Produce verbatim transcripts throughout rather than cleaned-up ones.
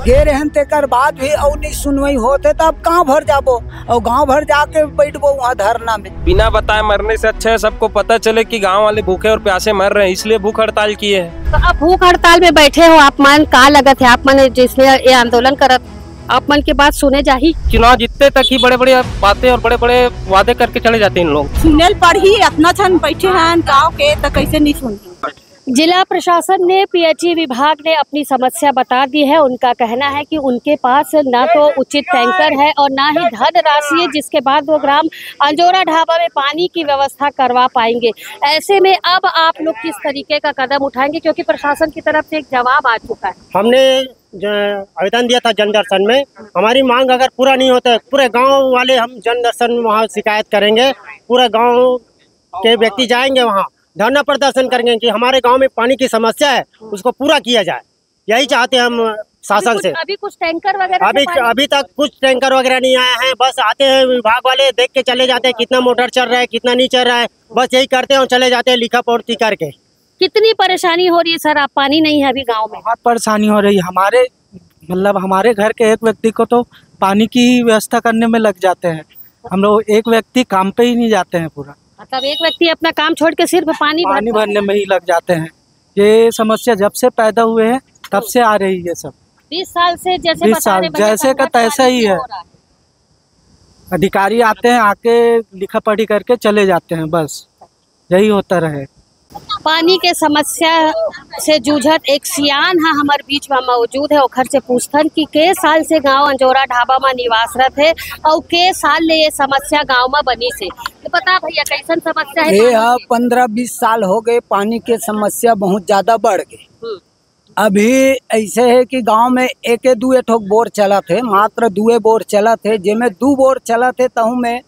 दे रहे हैं, तेकर बाद भी अउ नहीं सुनवाई होत है, तो अब गांव भर जाबो और गांव भर जाके बैठबो वहाँ धरना में। बिना बताए मरने से अच्छा है सबको पता चले कि गांव वाले भूखे और प्यासे मर रहे हैं, इसलिए भूख हड़ताल किए हैं। तो अब भूख हड़ताल में बैठे हो आप मन, का लगत है आप मन जिसने ये आंदोलन करत, आप मन के बात सुने जाही? चुनाव जीतते तक ही बड़े-बड़े बातें और बड़े-बड़े वादे करके चले जाते हैं इन लोग। सुनेल पड़ही, इतना छन बैठे हैं गांव के, तो कैसे नहीं सुनही? जिला प्रशासन ने, पीएचई विभाग ने अपनी समस्या बता दी है। उनका कहना है कि उनके पास ना तो उचित टैंकर है और ना ही धन राशि है, जिसके बाद वो ग्राम अंजोरा ढाबा में पानी की व्यवस्था करवा पाएंगे। ऐसे में अब आप लोग किस तरीके का कदम उठाएंगे, क्योंकि प्रशासन की तरफ से एक जवाब आ चुका है। हमने जो आवेदन दिया था जनदर्शन में, हमारी मांग अगर पूरा नहीं होता है, पूरे गांव वाले हम जनदर्शन में वहाँ शिकायत करेंगे। पूरे गांव के व्यक्ति जाएंगे वहाँ, धरना प्रदर्शन करेंगे कि हमारे गांव में पानी की समस्या है, उसको पूरा किया जाए। यही चाहते हैं हम शासन से। अभी कुछ टैंकर वगैरह से अभी पानी अभी तक कुछ टैंकर वगैरह नहीं आया है, बस आते हैं विभाग वाले, देख के चले जाते हैं कितना मोटर चल रहा है, कितना नहीं चल रहा है, बस यही करते हैं और चले जाते हैं लिखा पढ़ी करके। कितनी परेशानी हो रही है सर, आप, पानी नहीं है अभी गांव में? बहुत परेशानी हो रही है हमारे, मतलब हमारे घर के एक व्यक्ति को तो पानी की व्यवस्था करने में लग जाते हैं, हम लोग एक व्यक्ति काम पे ही नहीं जाते हैं पूरा। मतलब एक व्यक्ति अपना काम छोड़ के सिर्फ पानी पानी भरने में ही लग जाते हैं। ये समस्या जब से पैदा हुए हैं तब से आ रही है सब। बीस साल से जैसे बीस बता साल रहे भैया, जैसे का तैसा ही है। अधिकारी आते हैं, आके लिखा पढ़ी करके चले जाते हैं, बस यही होता रहे। पानी के समस्या से जूझत एक सियान ह हमर बीच में मौजूद है, ओखर से पूछथन कि के साल से गांव अंजोरा ढाबा में निवासरत है और के साल ले ये समस्या गांव में बनी से। तो बता भैया, कैसन समस्या है ये पानी ह के? पंद्रह बीस साल हो गए, पानी के समस्या बहुत ज्यादा बढ़ गई। हम्म। अभी ऐसे है कि गांव में एके दुए ठोक बोर चलत है, मात्र दुए बोर चलत है, जेमे दू बोर चलत है, तहू में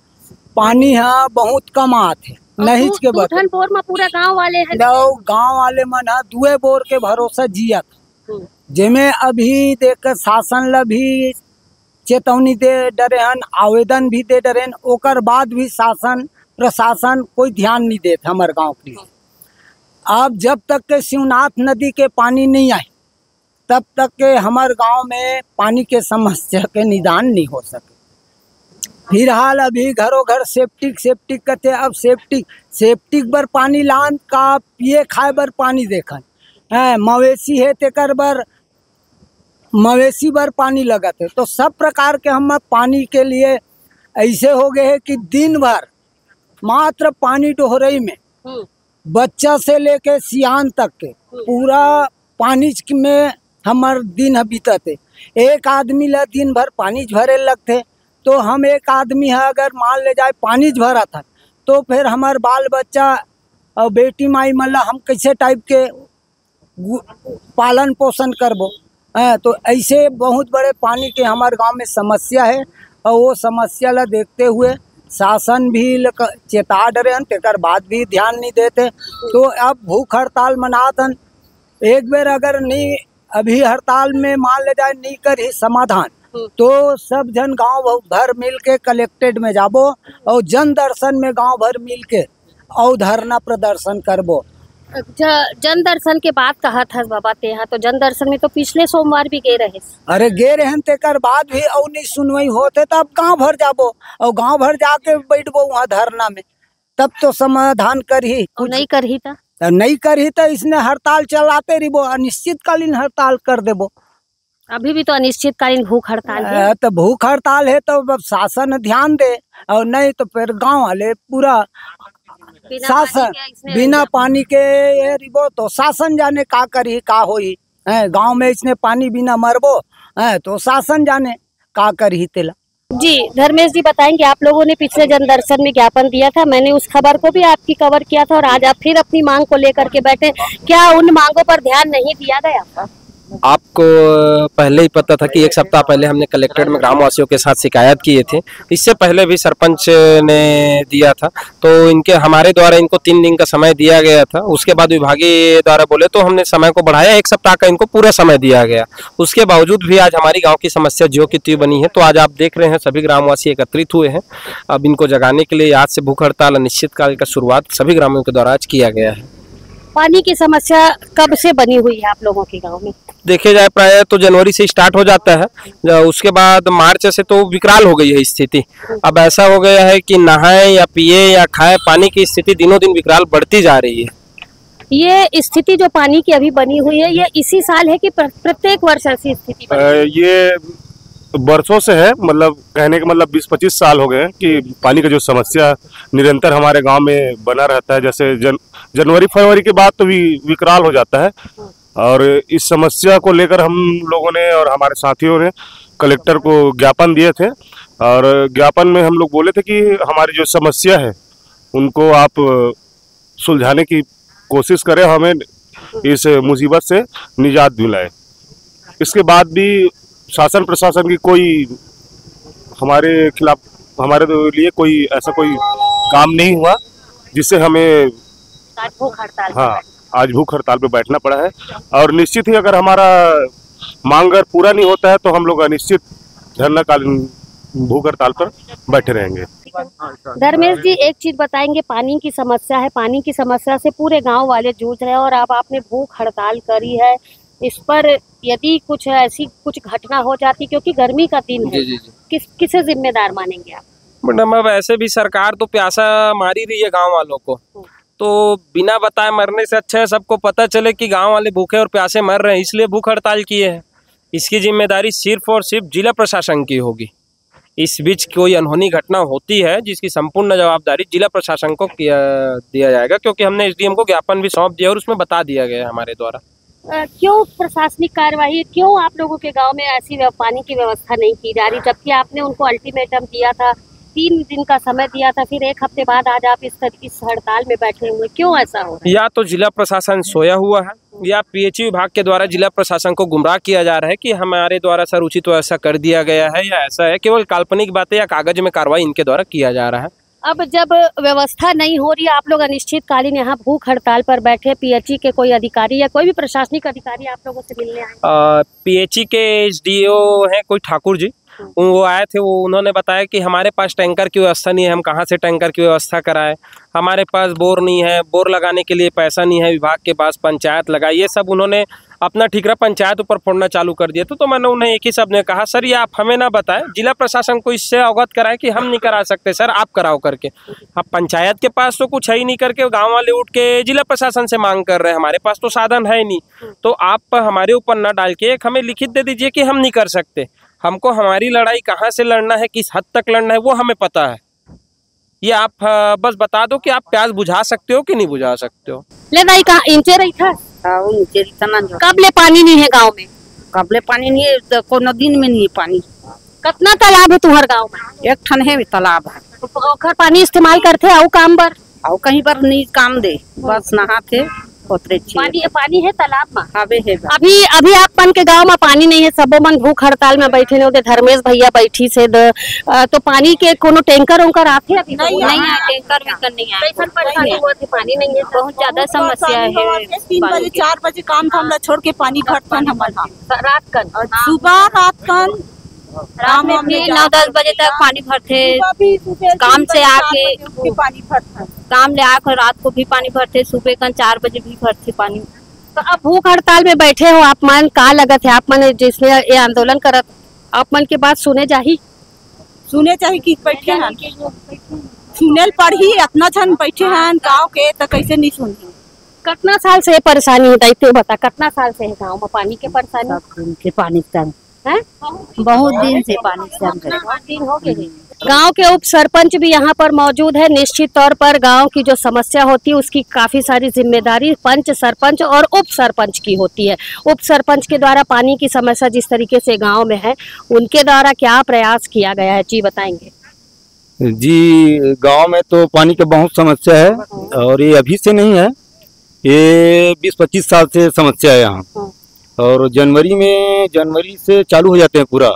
पानी ह बहुत कम आत है, और नहीं दू, के दू बदले। ठन बोर में पूरा गांव वाले हैं। दो गांव वाले मन ह दुए बोर के भरोसा जियत। हम्म। जेमे अभी देख शासन ला भी चेतावनी दे डरे हन, आवेदन भी दे डरे हन, ओकर बाद भी शासन प्रशासन कोई ध्यान नहीं देत हमर गांव के लिए। अब जब तक के शिवनाथ नदी के पानी नहीं आए, तब तक के हमर गांव में पानी के समस्या के निदान नहीं हो सके। फिलहाल अभी घरों घर सेप्टिक, सेप्टिक कहते, अब सेप्टिक, सेप्टिक बर पानी लान का पिए खाए बर पानी देखन, हैं, मवेशी है तेकर बर, मवेशी बर पानी लगत है। तो सब प्रकार के हम पानी के लिए ऐसे हो गए हैं कि दिन भर मात्र पानी डोहरई में हम्म। बच्चा से लेके सियान तक के हम्म। पूरा पानी च-, में हमर दिन ह बीतत है। एक आदमी ला दिन भर पानी च भरे लगथे, तो हम एक आदमी ह अगर मान ले जाए पानी च भरत हन, तो फिर हमर बाल बच्चा और बेटी माई मन ला हम कैसे टाइप के गु-, पालन पोषण करबो। हैं, तो ऐसे बहुत बड़े पानी के हमारे गांव में समस्या है और वो समस्या ला देखते हुए शासन भी ल-, क-, चेता डरे हन, तेकर बाद भी ध्यान नहीं देते। तो अब भूख हड़ताल मनात हन, एक बेर अगर नहीं अभी हड़ताल में मान ले जाए नहीं करही समाधान, हम्म। तो सब जन गांव भर मिल के कलेक्ट्रेट में जाबो और जन दर्शन में गांव भर मिल के अउ धरना प्रदर्शन करबो। अच्छा, जन दर्शन के बात कहत हस बाबा, तेहा तो जन दर्शन में तो पिछले सोमवार भी गे रहे। अरे गे रहेन, तेकर बाद भी अउ नहीं सुनवाई होत है, तो अब गांव भर जाबो अउ गांव भर जाके बैठबो वहाँ धरना में, तब तो समाधान करही। अउ कुछ नहीं करही त? त नहीं करही त इसने हड़ताल चलाते रहिबो, अनिश्चितकालीन हड़ताल कर देबो। अभी भी तो अनिश्चितकालीन भूख हड़ताल है। अ, तो भूख हड़ताल है तो अब शासन ध्यान दे, और नहीं तो फिर गांव वाले पूरा बिना शासन, पानी के इसने बिना रह जाते। पानी के ये रिबो तो शासन जाने का करी, का होई। हैं, गांव में इसने पानी बिना मरबो, हैं, तो शासन जाने का करी तेला। जी, धर्मेश जी बताएंगे, आप लोगों ने पिछले जन दर्शन में ज्ञापन दिया था, मैंने उस खबर को भी आपकी कवर किया था और आज आप फिर अपनी मांग को लेकर के बैठे, क्या उन मांगों पर ध्यान नहीं दिया गया? आपको पहले ही पता था कि एक सप्ताह पहले हमने कलेक्ट्रेट में ग्रामवासियों के साथ शिकायत किए थे। इससे पहले भी सरपंच ने दिया था, तो इनके, हमारे द्वारा इनको तीन दिन का समय दिया गया था। उसके बाद विभागीय द्वारा बोले तो हमने समय को बढ़ाया, एक सप्ताह का इनको पूरा समय दिया गया। उसके बावजूद भी आज हमारी गांव की समस्या ज्यों की त्यों बनी है। तो आज आप देख रहे हैं सभी ग्रामवासी एकत्रित हुए हैं। अब इनको जगाने के लिए आज से भूख हड़ताल अनिश्चितकाल का शुरुआत सभी ग्रामीणों के द्वारा आज किया गया है। पानी की समस्या कब से बनी हुई है आप लोगों के गांव में? देखे जाए, प्रायः तो जनवरी से स्टार्ट हो जाता है, ज-, उसके बाद मार्च से तो विकराल हो गई है स्थिति। अब ऐसा हो गया है कि नहाए या पिए या खाए, पानी की स्थिति दिनों दिन विकराल बढ़ती जा रही है। ये स्थिति जो पानी की अभी बनी हुई है, ये इसी साल है कि प्र-, प्रत्येक वर्ष ऐसी स्थिति बनी? अ, ये बरसों से है, मतलब, कहने का मतलब, बीस पच्चीस साल हो गए हैं कि पानी का जो समस्या निरंतर हमारे गांव में बना रहता है। जैसे जन-, जनवरी फरवरी के बाद तो वि-, विकराल हो जाता है। और इस समस्या को लेकर हम लोगों ने और हमारे साथियों ने कलेक्टर को ज्ञापन दिए थे, और ज्ञापन में हम लोग बोले थे कि हमारी जो समस्या है, उनको आप सुलझाने की कोशिश करें, हमें इस मुसीबत से निजात दिलाएं। इसके बाद भी शासन प्रशासन की कोई हमारे खिलाफ, हमारे लिए कोई ऐसा कोई काम नहीं हुआ जिससे हमें आज भूख हड़ताल पर हाँ, बैठना आज भूख हड़ताल पर बैठना पड़ा है। और निश्चित ही अगर हमारा मांग अगर पूरा नहीं होता है तो हम लोग अनिश्चित धरनाकालीन भूख हड़ताल पर बैठे रहेंगे। धर्मेश जी, एक चीज बताएंगे, पानी की समस्या है, पानी की समस्या से पूरे गांव वाले जूझ रहे हैं और अब आपने भूख हड़ताल करी है, इस पर यदि कुछ ऐसी कुछ घटना हो जाती, क्योंकि गर्मी का दिन है, जी, जी, जी। किस, किसे जिम्मेदार मानेंगे आप? मैडम, अब ऐसे भी सरकार तो प्यासा मार ही रही है गांव वालों को, हम्म। तो बिना बताए मरने से अच्छा है सबको पता चले कि गांव वाले भूखे और प्यासे मर रहे हैं, इसलिए भूख हड़ताल किए हैं। इसकी जिम्मेदारी सिर्फ और सिर्फ जिला प्रशासन की होगी। इस बीच कोई अनहोनी घटना होती है जिसकी संपूर्ण जवाबदारी जिला प्रशासन को किया, दिया जाएगा, क्योंकि हमने एसडीएम को ज्ञापन भी सौंप दिया और उसमें बता दिया गया है हमारे द्वारा। अ, क्यों प्रशासनिक कार्यवाही, क्यों आप लोगों के गांव में ऐसी व्य-, पानी की व्यवस्था नहीं की जा रही, जबकि आपने उनको अल्टीमेटम दिया था, तीन दिन का समय दिया था, फिर एक हफ्ते बाद आज आप इस तर-, इस हड़ताल में बैठे हुए, क्यों ऐसा हो रहा है? या तो जिला प्रशासन सोया हुआ है, या पीएचई विभाग के द्वारा जिला प्रशासन को गुमराह किया जा रहा है कि हमारे द्वारा सर उचित व्यवस्था कर दिया गया है या ऐसा है, केवल काल्पनिक बातें या कागज में कार्रवाई इनके द्वारा किया जा रहा है। अब जब व्यवस्था नहीं हो रही, आप लोग अनिश्चितकालीन यहाँ भूख हड़ताल पर बैठे, पीएचई के कोई अधिकारी या कोई भी प्रशासनिक अधिकारी आप लोगों से मिलने आए? पीएचई के एसडीओ हैं कोई ठाकुर जी, हम्म। वो आए थे, वो उन्होंने बताया कि हमारे पास टैंकर की व्यवस्था नहीं है, हम कहाँ से टैंकर की व्यवस्था कराएं, हमारे पास बोर नहीं है, बोर लगाने के लिए पैसा नहीं है विभाग के पास, पंचायत लगाई, ये सब उन्होंने अपना ठीकरा पंचायत ऊपर फोड़ना चालू कर दिया। तो, तो मैंने उन्हें एक ही शब्द में कहा, "सर, ये आप हमें ना बताएं, जिला प्रशासन को इससे अवगत कराएं कि हम नहीं करा सकते सर, आप कराओ," करके। अब पंचायत के पास तो कुछ है ही नहीं करके गांव वाले उठ के जिला प्रशासन से मांग कर रहे हैं, हमारे पास तो साधन है ही नहीं। तो आप हमारे ऊपर ना डाल के एक हमें लिखित दे दीजिए कि हम नहीं कर सकते। हमको हमारी लड़ाई कहाँ से लड़ना है, किस हद तक लड़ना है, वो हमें पता है। ये आप, अ, बस बता दो कि आप प्यास बुझा सकते हो कि नहीं बुझा सकते हो। ले दाई, कहाँ इंचे रही था? हाँ, वो नीचे रही था ना जो। कब ले पानी नहीं है गांव में? कब ले पानी नहीं है, तो कोनो दिन में नहीं है पानी। कितना तालाब है तुम्हारे गांव में? एक ठन है भी तालाब है। तो ओखर पानी इस्तेमाल करते आओ काम बर? आओ कहीं पर नहीं काम दे, बस नहाते, ओतरे छे। पानी, पानी है तालाब में? हवे है बा। अभी, अभी आप मन के गांव में पानी नहीं है, सबो मन भूख हड़ताल में बैठे ने, ओदे धर्मेश भैया बैठी से द-, अ, तो पानी के कोनो टैंकर उंकर आथे अभी? नहीं, नहीं आए, टैंकर वैंकर नहीं आए। कैसन परेशानी हुआ थी, पानी नहीं है तो? बहुत ज्यादा बहुत समस्या परेशानी है हुआ है, तीन पानी बजे, के। चार बजे काम धाम ला छोड़ के पानी भरथन हमन हा। रात कन? और सुबह रात कन रात में भी नौ दस बजे तक पानी भरथे। सुबह भी, सुबह काम तीन से बजे, चार आके बजे उठ के पानी भरथन। काम ले आके रात को भी पानी भरथे, सुबह कन चार बजे भी भरथे पानी। तो अब भूख हड़ताल में बैठे हो आप मन, का लगत है आप मन जिसने ये आंदोलन करत, आप मन के बात सुने जाही? सुने चाही कि बैठे हैं, सुने ल पड़ही, इतना झन बैठे हैं गाँव के, तो कैसे नहीं सुनही? कितना साल से ये परेशानी है दाई, ते बता, कितना साल से है गाँव में पानी के परेशानी? सब दिन के पानी तंग हैं? बहुत दिन से पानी से हम गए। बहुत दिन हो गए हैं। गांव के उप सरपंच भी यहाँ पर मौजूद है। निश्चित तौर पर गांव की जो समस्या होती है, उसकी काफी सारी जिम्मेदारी पंच, सरपंच और उप सरपंच की होती है। उप सरपंच के द्वारा पानी की समस्या जिस तरीके से गांव में है, उनके द्वारा क्या प्रयास किया गया है, जी बताएंगे? जी, गांव में तो पानी की बहुत समस्या है और ये अभी से नहीं है, ये बीस पच्चीस साल से समस्या है यहाँ। हाँ। और जनवरी में, जनवरी से चालू हो जाते हैं पूरा।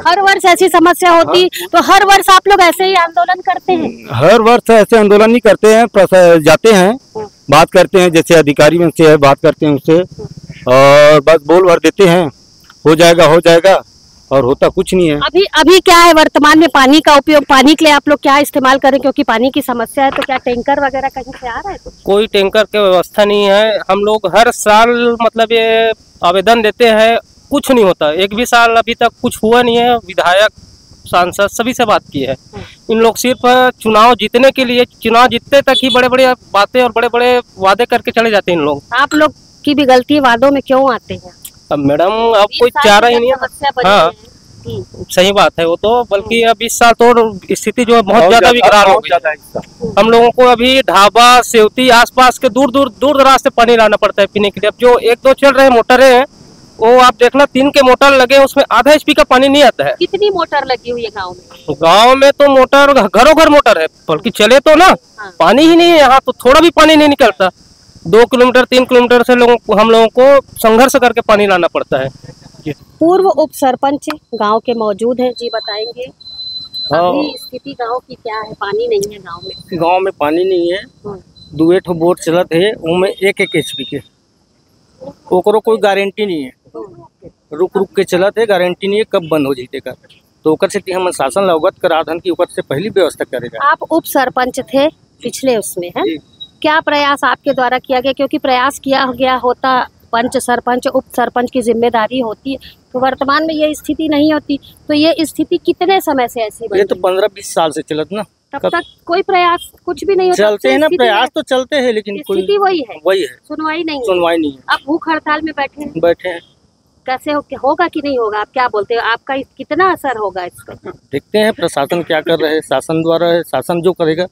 हर वर्ष ऐसी समस्या होती, हाँ। तो हर वर्ष आप लोग ऐसे ही आंदोलन करते हैं? हर वर्ष ऐसे आंदोलन नहीं करते हैं, प्रशा-, जाते हैं, हाँ। बात करते हैं, जैसे अधिकारी में से है, बात करते हैं उससे, और बस बोल भर देते हैं, हो जाएगा, हो जाएगा, और होता कुछ नहीं है। अभी अभी क्या है वर्तमान में पानी का उपयोग, पानी के लिए आप लोग क्या इस्तेमाल करें, क्योंकि पानी की समस्या है, तो क्या टैंकर वगैरह कहीं से आ रहा है कुछ? कोई टैंकर की व्यवस्था नहीं है। हम लोग हर साल मतलब ये आवेदन देते हैं, कुछ नहीं होता। एक भी साल अभी तक कुछ हुआ नहीं है। विधायक, सांसद सभी से बात की है। इन लोग सिर्फ चुनाव जीतने के लिए, चुनाव जीतते तक ही बड़े बड़े बातें और बड़े बड़े वादे करके चले जाते हैं इन लोग। आप लोग की भी गलती, वादों में क्यों आते हैं? अब मैडम, अब बीस कोई साल चारा से ही नहीं है। समस्या बनी हाँ। है। हम्म। सही बात है वो तो, बल्कि अब इस साल तो स्थिति जो है बहुत ज्यादा ज्यादा- विकराल हो बहुत गई। ज्यादा है इस साल। हम लोगों को अभी ढाबा, सेवती, आसपास के दूर दूर दूर दराज से पानी लाना पड़ता है पीने के लिए। अब जो एक दो चल रहे मोटरें हैं, वो आप देखना, तीन के मोटर लगे, उसमें आधा एचपी का पानी नहीं आता है। कितनी मोटर लगी हुई है गांव में? गांव में तो मोटर घरों घर मोटर है, बल्कि चले तो ना, हाँ। पानी ही नहीं है यहाँ, तो थोड़ा भी पानी नहीं निकलता। दो किलोमीटर, तीन किलोमीटर से लोगों को, हम लोगों को संघर्ष करके पानी लाना पड़ता है। पूर्व उप सरपंच गांव के मौजूद हैं जी, बताएंगे हाँ। अभी स्थिति गांव की क्या है? पानी नहीं है गांव में। गांव में पानी नहीं है। हम्म। दुए ठो बोर चलत है, उनमें एक एक एचपी के, ओकरो कोई गारंटी नहीं है। रुक रुक के चलत है, गारंटी नहीं है कब बंद हो जाए का। तो ओकर से कि हम शासन ला अवगत करा दन कि ओकर से पहली व्यवस्था करेगा। आप उप सरपंच थे पिछले उसमें, है? जी। क्या प्रयास आपके द्वारा किया गया, क्योंकि प्रयास किया गया होता, पंच, सरपंच, उप सरपंच की जिम्मेदारी होती है, तो वर्तमान में ये स्थिति नहीं होती। तो ये स्थिति कितने समय से ऐसी बनी? ये तो पंद्रह बीस साल से चलत ना। तब कब- तक कोई प्रयास, कुछ भी नहीं होता। चलते हैं ना, स्थिति प्रयास है। तो चलते हैं, लेकिन कोई स्थिति वही है, वही है, सुनवाई नहीं है। सुनवाई नहीं है। अब भूख हड़ताल में बैठे हैं, बैठे हैं, कैसे हो, होगा कि नहीं होगा, आप क्या बोलते हो, आपका इस- कितना असर होगा इसका? देखते हैं प्रशासन क्या कर रहे हैं, शासन द्वारा है, शासन जो करेगा,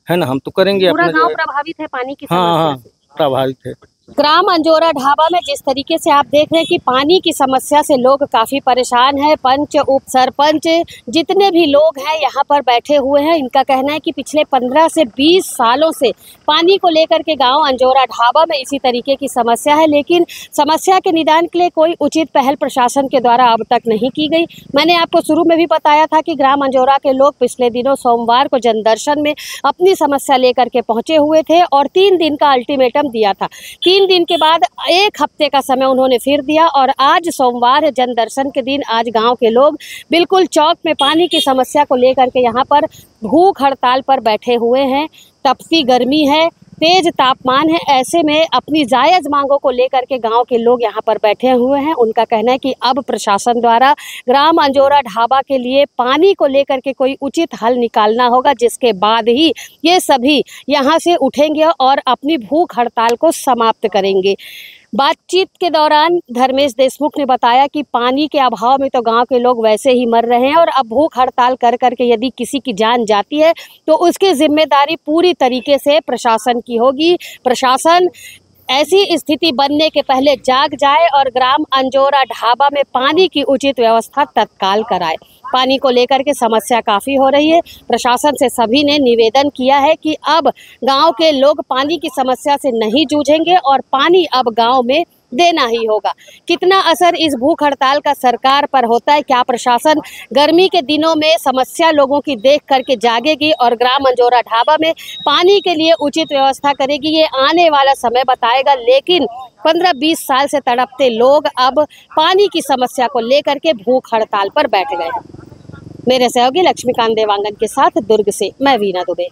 है ना, हम तो करेंगे पूरा अपना जो गांव है। प्रभावित है पानी की हाँ, समस्या हाँ, से। प्रभावित है। ग्राम अंजोरा ढाबा में जिस तरीके से आप देख रहे हैं कि पानी की समस्या से लोग काफी परेशान हैं, पंच, उप सरपंच, जितने भी लोग हैं यहाँ पर बैठे हुए हैं, इनका कहना है कि पिछले पंद्रह से बीस सालों से पानी को लेकर के गांव अंजोरा ढाबा में इसी तरीके की समस्या है, लेकिन समस्या के निदान के लिए कोई उचित पहल प्रशासन के द्वारा अब तक नहीं की गई। मैंने आपको शुरू में भी बताया था कि ग्राम अंजोरा के लोग पिछले दिनों सोमवार को जनदर्शन में अपनी समस्या लेकर के पहुंचे हुए थे और तीन दिन का अल्टीमेटम दिया था। तीन दिन के बाद एक हफ्ते का समय उन्होंने फिर दिया और आज सोमवार है, जनदर्शन के दिन। आज गांव के लोग बिल्कुल चौक में पानी की समस्या को लेकर के यहाँ पर भूख हड़ताल पर बैठे हुए हैं। तपती गर्मी है, तेज तापमान है, ऐसे में अपनी जायज मांगों को लेकर के गांव के लोग यहाँ पर बैठे हुए हैं। उनका कहना है कि अब प्रशासन द्वारा ग्राम अंजोरा ढाबा के लिए पानी को लेकर के कोई उचित हल निकालना होगा, जिसके बाद ही ये सभी यहाँ से उठेंगे और अपनी भूख हड़ताल को समाप्त करेंगे। बातचीत के दौरान धर्मेश देशमुख ने बताया कि पानी के अभाव में तो गांव के लोग वैसे ही मर रहे हैं और अब भूख हड़ताल कर करके यदि किसी की जान जाती है तो उसकी जिम्मेदारी पूरी तरीके से प्रशासन की होगी। प्रशासन ऐसी स्थिति बनने के पहले जाग जाए और ग्राम अंजोरा ढाबा में पानी की उचित व्यवस्था तत्काल कराए। पानी को लेकर के समस्या काफी हो रही है। प्रशासन से सभी ने निवेदन किया है कि अब गांव के लोग पानी की समस्या से नहीं जूझेंगे और पानी अब गांव में देना ही होगा। कितना असर इस भूख हड़ताल का सरकार पर होता है, क्या प्रशासन गर्मी के दिनों में समस्या लोगों की देख करके जागेगी और ग्राम अंजोरा ढाबा में पानी के लिए उचित व्यवस्था करेगी, ये आने वाला समय बताएगा। लेकिन पंद्रह बीस साल से तड़पते लोग अब पानी की समस्या को लेकर के भूख हड़ताल पर बैठ गए हैं। मेरे सहयोगी लक्ष्मीकांत देवांगन के साथ दुर्ग से मैं वीना दुबे।